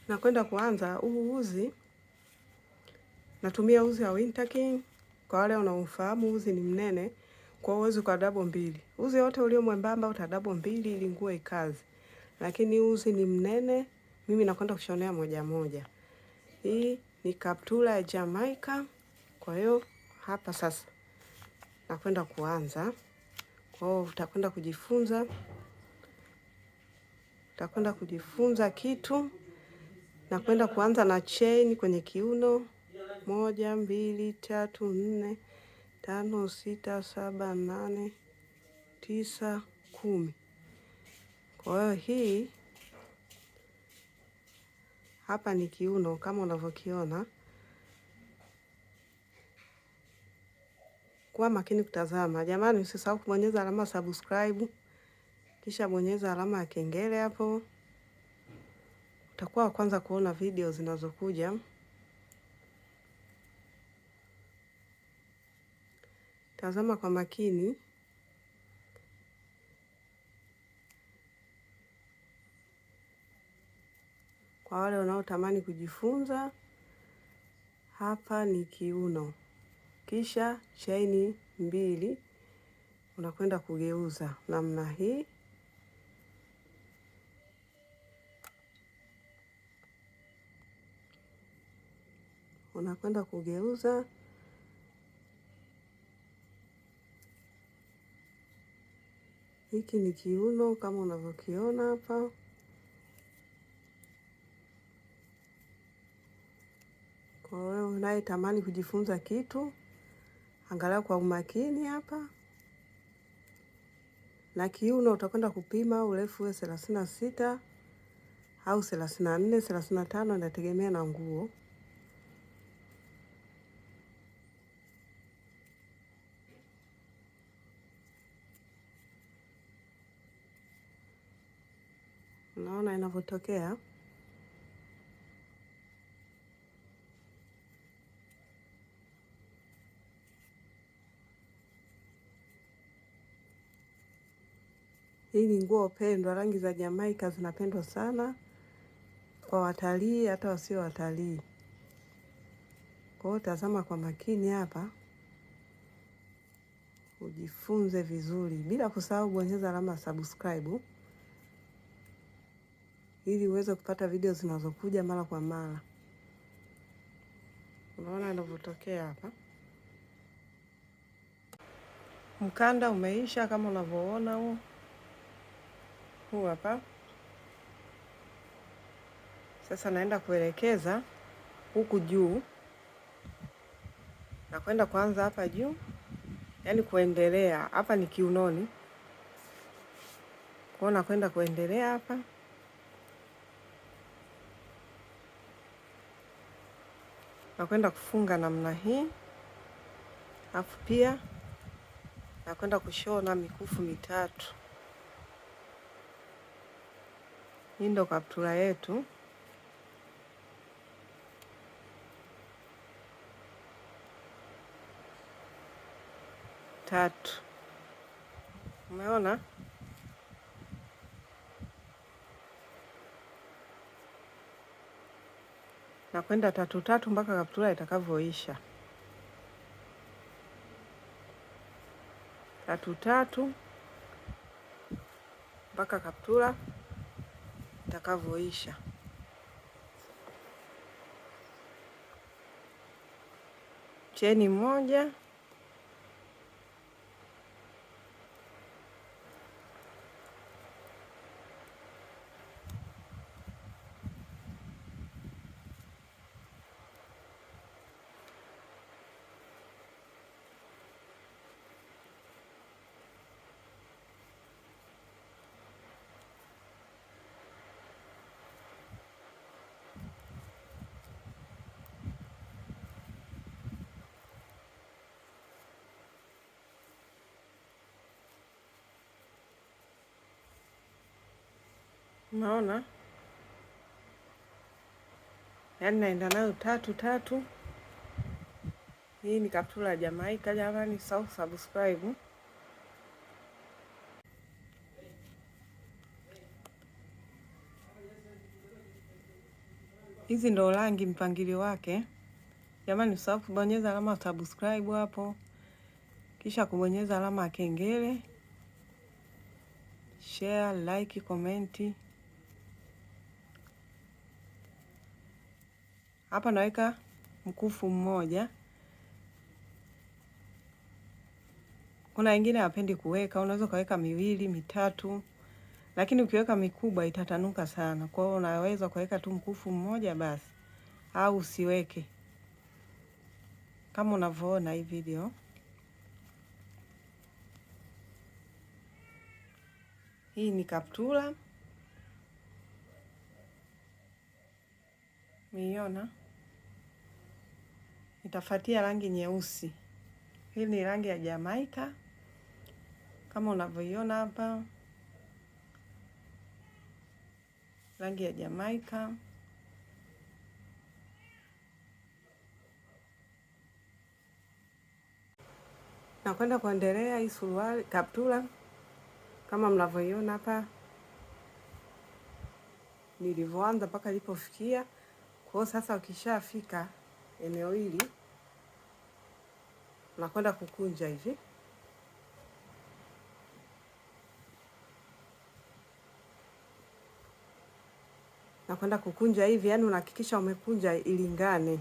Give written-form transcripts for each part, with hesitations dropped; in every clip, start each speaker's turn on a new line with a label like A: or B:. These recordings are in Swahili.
A: Nakwenda kuanza huu uzi, natumia uzi wa Winter King. Kwa wale wanaofahamu uzi ni mnene, kwa hiyo uwezi kwa double mbili. Uzi wote ulio mwembamba uta double mbili ili nguo ikaze, lakini uzi ni mnene, mimi nakwenda kushonea moja moja. Hii ni kaptula ya Jamaica. Kwa hiyo hapa sasa nakwenda kuanza. Kwa hiyo utakwenda kujifunza kitu. Nakwenda kuanza na chain kwenye kiuno: 1, 2, 3, 4, 5, 6, 7, 8, 9, 10. Kwa hiyo hii hapa ni kiuno kama unavyokiona. Kuwa makini kutazama. Jamani, usisahau kubonyeza alama subscribe, kisha bonyeza alama ya kengele hapo. Utakuwa wa kwanza kuona video zinazokuja. Tazama kwa makini. Kwa wale wanaotamani kujifunza, hapa ni kiuno. Kisha chaini 2 unakwenda kugeuza namna hii. Unakwenda kugeuza. Hiki ni kiuno kama unavyokiona hapa. Kwa wewe unayetamani kujifunza kitu, angalia kwa umakini hapa. Na kiuno utakwenda kupima urefu uwe 36 au 34, 35, inategemea na nguo. Unaona inavyotokea? Hii ni nguo pendwa, rangi za Jamaica zinapendwa sana kwa watalii hata wasio watalii. Kwa hiyo tazama kwa makini hapa ujifunze vizuri, bila kusahau bonyeza alama subscribe ili uweze kupata video zinazokuja mara kwa mara. Unaona inavyotokea hapa. Mkanda umeisha kama unavyoona huu. Huu hapa. Sasa naenda kuelekeza huku juu. Nakwenda kuanza hapa juu, yaani kuendelea. Hapa ni kiunoni. Kwa hiyo nakwenda kuendelea hapa. Nakwenda kufunga namna hii. Alafu pia nakwenda kushona mikufu mitatu. Hii ndo kaptula yetu. Tatu. Umeona? Nakwenda tatu tatu mpaka kaptula itakavyoisha. Tatu tatu mpaka kaptula itakavyoisha. Cheni moja. Unaona? Yaani naenda nayo tatu tatu. Hii ni kaptula ya Jamaica jamani, subscribe. Hizi ndo rangi mpangilio wake. Jamani, usahau kubonyeza alama subscribe hapo, kisha kubonyeza alama ya kengele, share, like, comment. Hapa naweka mkufu mmoja. Kuna wengine hawapendi kuweka, unaweza ukaweka miwili mitatu, lakini ukiweka mikubwa itatanuka sana. Kwa hiyo unaweza kuweka tu mkufu mmoja basi, au usiweke kama unavyoona hii video. Hii ni kaptula, miona. Nitafuatia rangi nyeusi. Hii ni rangi ya Jamaika kama unavyoiona hapa, rangi ya Jamaika. Nakwenda kuendelea hii suruali kaptula kama mnavyoiona hapa nilivyoanza mpaka ilipofikia. Kwa hiyo sasa, ukishafika eneo hili nakwenda kukunja hivi. Nakwenda kukunja hivi, yani unahakikisha umekunja ilingane.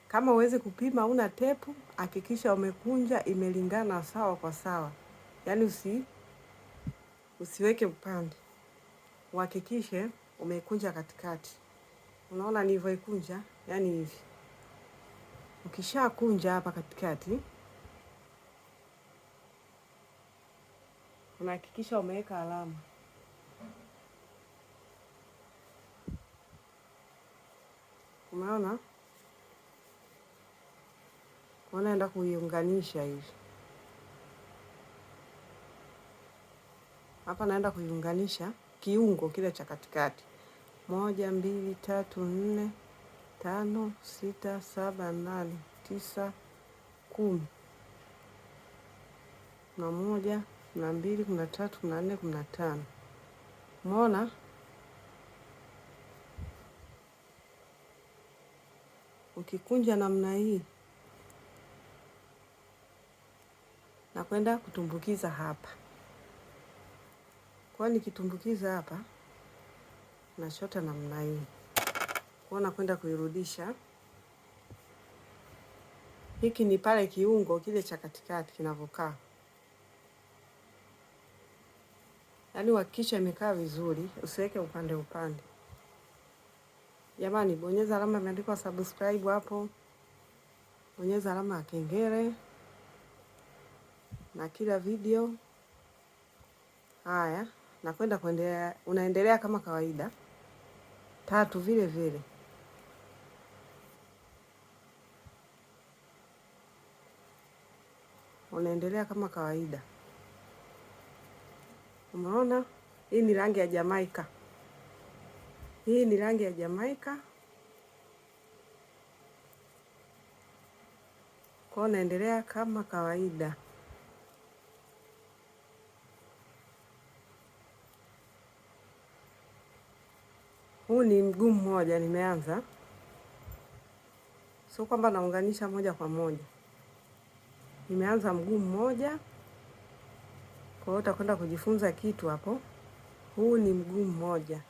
A: Kama uwezi kupima, una tepu, hakikisha umekunja imelingana sawa kwa sawa, yaani usiweke upande, uhakikishe umekunja katikati. Unaona nilivyoikunja, yaani hivi. Ukishakunja hapa katikati, unahakikisha umeweka alama. Umeona? Unaenda kuiunganisha hivi hapa, naenda kuiunganisha kiungo kile cha katikati: 1, 2, 3, 4, 5, 6, 7, 8, 9, 10. Kuna 1, kuna 2, kuna 3, kuna 4, kuna 5. Umeona? Ukikunja namna hii na kwenda kutumbukiza hapa. Kwa nikitumbukiza hapa nashota namna hii. Kwa nakwenda kuirudisha. Hiki ni pale kiungo kile cha katikati kinavyokaa. Yaani uhakikishe imekaa vizuri, usiweke upande upande. Jamani, bonyeza alama imeandikwa subscribe hapo. Bonyeza alama ya kengele na kila video. Haya, nakwenda kuendelea, unaendelea kama kawaida. 3 vile vile. Unaendelea kama kawaida. Umeona? Hii ni rangi ya Jamaika. Hii ni rangi ya Jamaika. Kwa hiyo naendelea kama kawaida. Huu ni mguu mmoja nimeanza. Sio kwamba naunganisha moja kwa moja. Nimeanza mguu mmoja. Kwa hiyo utakwenda kujifunza kitu hapo. Huu ni mguu mmoja.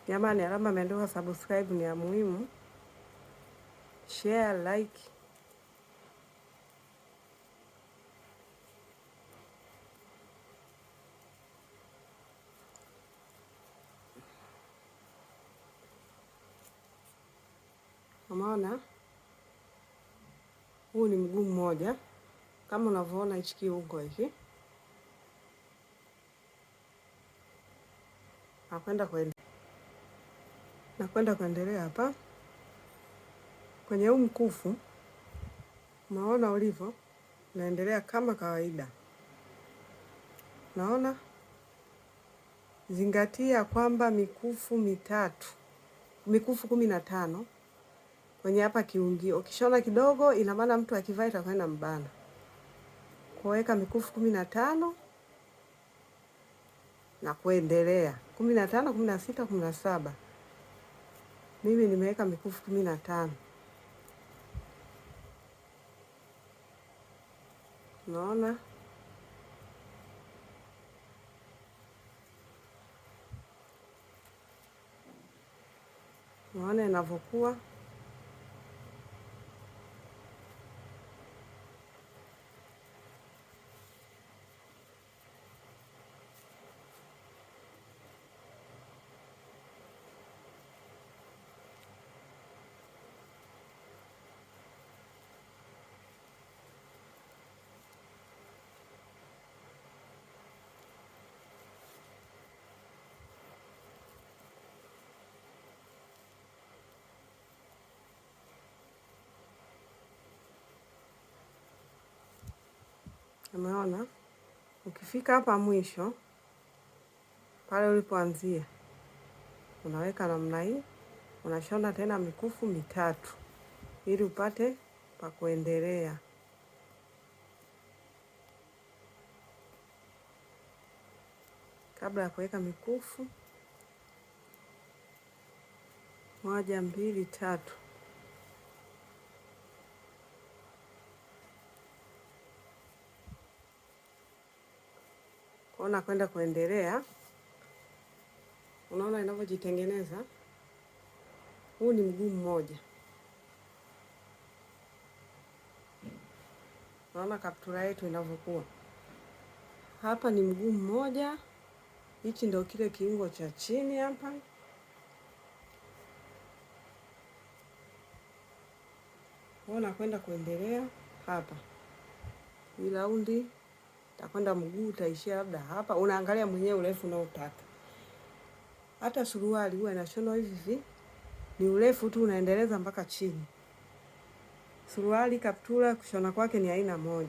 A: Jamani, alama imeandikwa subscribe ni ya muhimu. Share, like. Umeona? Huu ni mguu mmoja. Kama unavyoona hichi kiungo hiki. Nakwenda kuendelea hapa. Kwenye huu mkufu, umeona ulivyo, naendelea kama kawaida. Naona? Zingatia kwamba mikufu mitatu, mikufu 15 kwenye hapa kiungio. Ukishaona kidogo ina maana mtu akivaa itakuwa inambana. Kwa weka mikufu 15. na kuendelea, 15, 16, 17. Mimi nimeweka mikufu 15. Unaona? Unaona inavyokuwa. Umeona? Ukifika hapa mwisho pale ulipoanzia unaweka namna hii, unashona tena mikufu mitatu ili upate pa kuendelea. Kabla ya kuweka mikufu 1, 2, 3. Ona kwenda kuendelea. Unaona inavyojitengeneza? Huu ni mguu mmoja. Unaona kaptura yetu inavyokuwa. Hapa ni mguu mmoja. Hichi ndio kile kiungo cha chini hapa. Unaona kwenda kuendelea hapa. Hii raundi utakwenda mguu utaishia labda hapa. Unaangalia mwenyewe urefu unaotaka. Hata suruali huwa inashonwa hivi hivi, ni urefu tu unaendeleza mpaka chini. Suruali, kaptura kushona kwake ni aina moja.